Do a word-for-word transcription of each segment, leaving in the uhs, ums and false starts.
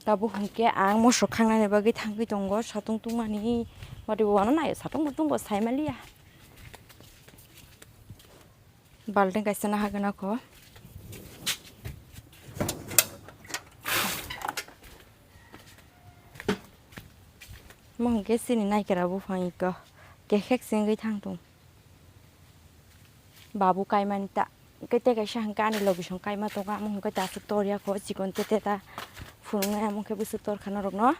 Tabuk hwnkhe ang moso khangnani bagwi thangwi tongo, satung tungmani. Watwi bo wano naio, satung bo tungo, saimaliya. Balting kaisa nahagwna kho. Mo hwnkhe chini naikra buphang iko kekhek se wngwi thangthung. Babu kaimani ta, kete kaisa hwnkhe ani logisong kaima tongo, amo hwnkhe ta aswk torya kho, chikon tete ta phunuknai, amo khe bwswk torkha norokno.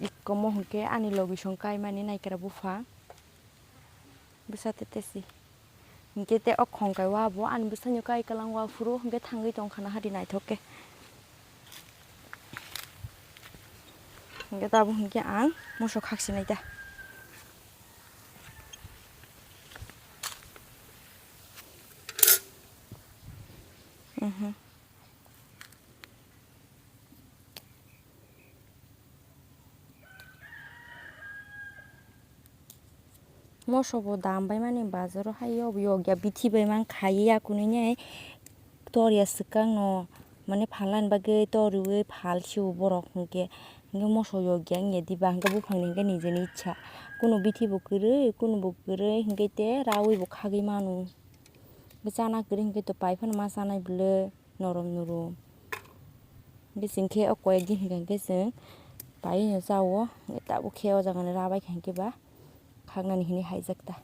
Iko mo hwnkhe ani logisong kaimani naikra buphang. Bwsa tete si. Hwnkhe tei o khongkai wa bo ani bwsano kai kwlang wa phuru hwnkhe thangwi tongkha na hari naithok khe. Hwnkhe tabuk hwnkhe ang moso khaksinai ta. Mhm. Moso bo dam bai mani bazaro hai o yokya bithi bai man khai ya kunui nai torya swkang no mane phalna ni bagwi toriwi phal sio borok hwnkhe hwnkhe moso yokya wngya diba hwnkhe buphang ni hwnkhe nijeni ichha kunu bithi bo kwrwi kunu bo kwrwi hwnkhe te rawi bo khagwi manu hwnkhe chana kwrwi hwnkhe to pai phano ma chanai bwlwi. Norom norom. Bising khe o koyek din hinkhe chwng pai no chao, tabuk khe o jaga no rabai kha hinkhe ba khaknani hinwi haijak ta.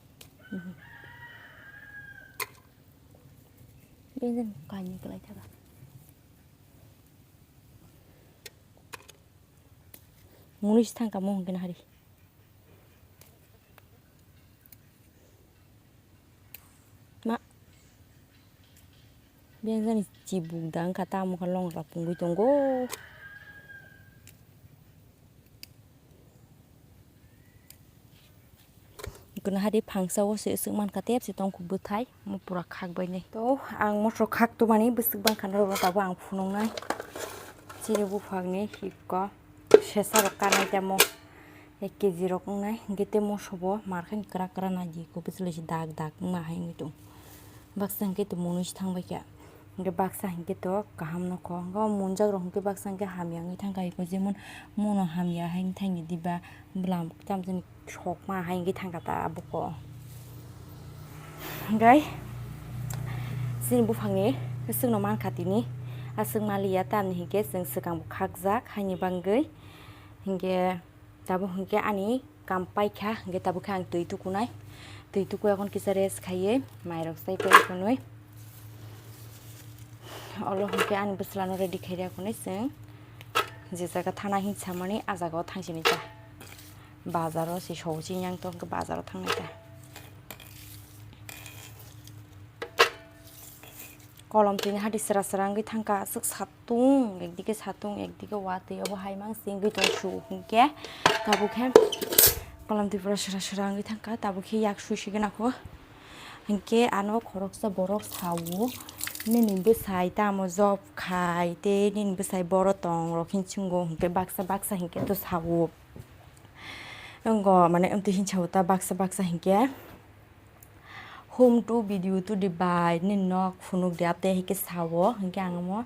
Bini kainwi kwlai tha ba. Munui se thang kamo hwnkhe na hari. Ma. Biyang jani chibuk da wngkha, tamo khe longra pungwi tongo. Kwna hari phangsa o se swk mankha, tep se tongkhu bwthai, mo pura khak bai nai. To ang moso khak tumani bwswk bangkha norok no tabuk ang phunuknai. Chini buphang ni hikko sesa rok kanai tamo. Ek kg rok wngnai, hwnkhe tei moso bo mar khe kwrak kwrak nai di, kubui se dak dak wngma hai wngwi tongo. Baksa hwnkhe tongmung nwi se thang bai kha, hwnkhe baksa hwnkhe to kaham nokho, hwnkhe o munjak rok hwnkhe baksa hwnkhe hamya wngwi thang kha, eko jemon mono hamya hai wngthang di ba, bwlam tamo jani sokma hai wngwi thang kha ta buko. Hwnkhe chini buphangni swkno man kha tini, aswk maliya tamni hwnkhe chwng swkang bo khakjak haini bagwi, hwnkhe. Tabuk hwnkhe ani kam paikha, hwnkhe tabuk khe ang twi tukunai. Twi tukui akon kisa rest khaiwi mairok sai tei kunui. Olo hwnkhe ani bwslano ready khairya kunui chwng je jaga thana hin samani ah jaga o thangsinai ta. Bazar o se sobo chini yang tong bazar o thangnai ta. Kolom tini hati sra sra wngwi thangkha, aswk satung, ekdike satung, ekdike watwi, obo hai mang se wngwi tong su hwnkhe, tabuk khe kolom twi pura sra sra wngwi thangkha, tabuk khe yak sui sigwna kho. Hwnkhe ano khoroksa borok sao, nini bwsai tamo job khai, tei nini bwsai boro tong rok hinwi chwngo, hwnkhe baksa baksa hwnkhe to sao. Wngo, mane, amtwi hinwi sao ta baksa baksa hwnkhe. Home to video to the bai, nini nok phunuk di, abo tei hai khe sao, hinkhe ang omo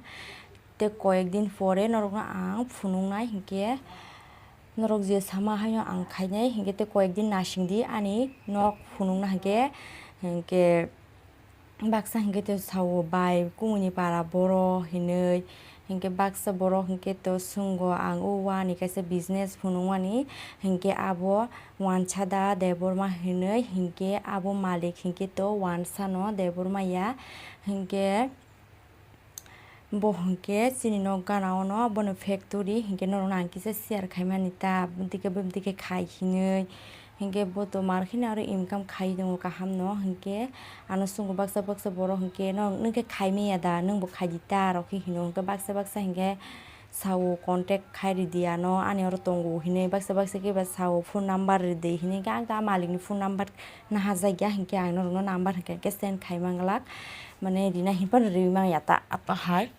tei koyek din pore norokno ang phunuknai, hinkhe norok je sama haino ang khainai, hinkhe tei koyek din nasing di ani nok phunukna hinkhe, hinkhe baksa hinkhe tei sao bai kumuni para boro hinwi, hinkhe baksa borok hinkhe to swngo ang o wani kaisa business phunukmani, hinkhe abo Wansa da Debbarma hinwi, hinkhe abo malik hinkhe to Wansa no Debbarma ya, hinkhe bo hinkhe chini nok gana ono bono factory, hinkhe norokno ang kisa share khaimani ta, bwdike bwdike khai hinwi, hinkhe bo to mar kheno aro income khai tongo kaham no, hinkhe ano swngo baksa baksa borok hinkhe no nwng khe khai manya da, nwng bo khai di ta rok khe hino, hinkhe baksa baksa hinkhe. Sao contact khai ridi ano, ani oro tongo hinwi baksa baksa khe ba sao phone number ridi hinwi khe ang ta malikni phone number naharjakya hinkhe ang norokno number hinkhe khe send khai manglak, mane rina hinphano riwi manya ta apa hai.